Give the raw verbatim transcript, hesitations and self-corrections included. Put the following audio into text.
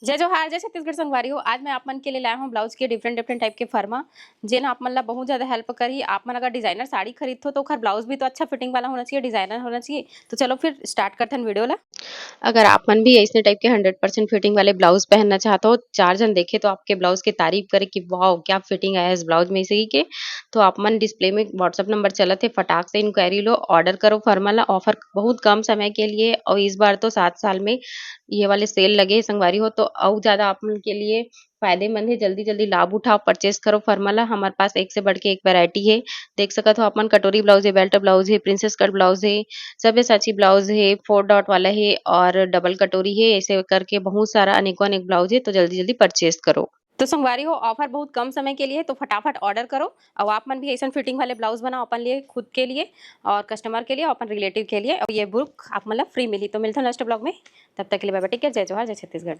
जय जोहार, जय छत्तीसगढ़ संगवारी हो। आज मैं आप मन के लिए लाया हूँ ब्लाउज के डिफरेंट डिफरेंट टाइप के फर्मा, जेन आप मन ला बहुत ज्यादा हेल्प करही। आप मन अगर डिजाइनर साड़ी खरीदथो तो ओखर ब्लाउज भी तो अच्छा फिटिंग वाला होना चाहिए, डिजाइनर होना चाहिए। तो चलो फिर स्टार्ट करथन वीडियो ला। अगर आप मन भी ऐसने टाइप के हंड्रेड परसेंट फिटिंग वाले ब्लाउज पहनना चाहते हो, चार जन देखे तो आपके ब्लाउज की तारीफ करे कि वाओ क्या फिटिंग आया है इस ब्लाउज में, इसी के, तो आप मन डिस्प्ले में WhatsApp नंबर चलत हे, फटाक से इंक्वायरी लो, ऑर्डर करो फर्मा ला। ऑफर बहुत कम समय के लिए और इस बार तो सात साल में ये वाले सेल लगे हे संगवारी हो, तो अउ ज्यादा आप मन के लिए फायदेमंद हे। जल्दी जल्दी लाभ उठाओ, परचेज करो फर्मा ला। हमारे पास एक से बढ़ के एक वैरायटी है, देख सकत हो आप मन, कटोरी ब्लाउज है, बेल्ट ब्लाउज है, प्रिंसेस कट ब्लाउज है, सब्यसाची ब्लाउज है, फोर डॉट वाला है और डबल कटोरी है, ऐसे करके बहुत सारा अनेकों अनेक ब्लाउज है। तो जल्दी जल्दी परचेज करो। तो संगवारी हो, ऑफर बहुत कम समय के लिए है, तो फटाफट ऑर्डर करो और आप मन भी ऐसा फिटिंग वाले ब्लाउज बनाओ अपन लिए, खुद के लिए और कस्टमर के लिए, अपन रिलेटिव के लिए। और ये बुक आप मन ला फ्री मिली। तो मिलता नेक्स्ट ब्लॉग में, तब तक के लिए बाय बाय, टेक केयर, जय जोहार, जय छत्तीसगढ़।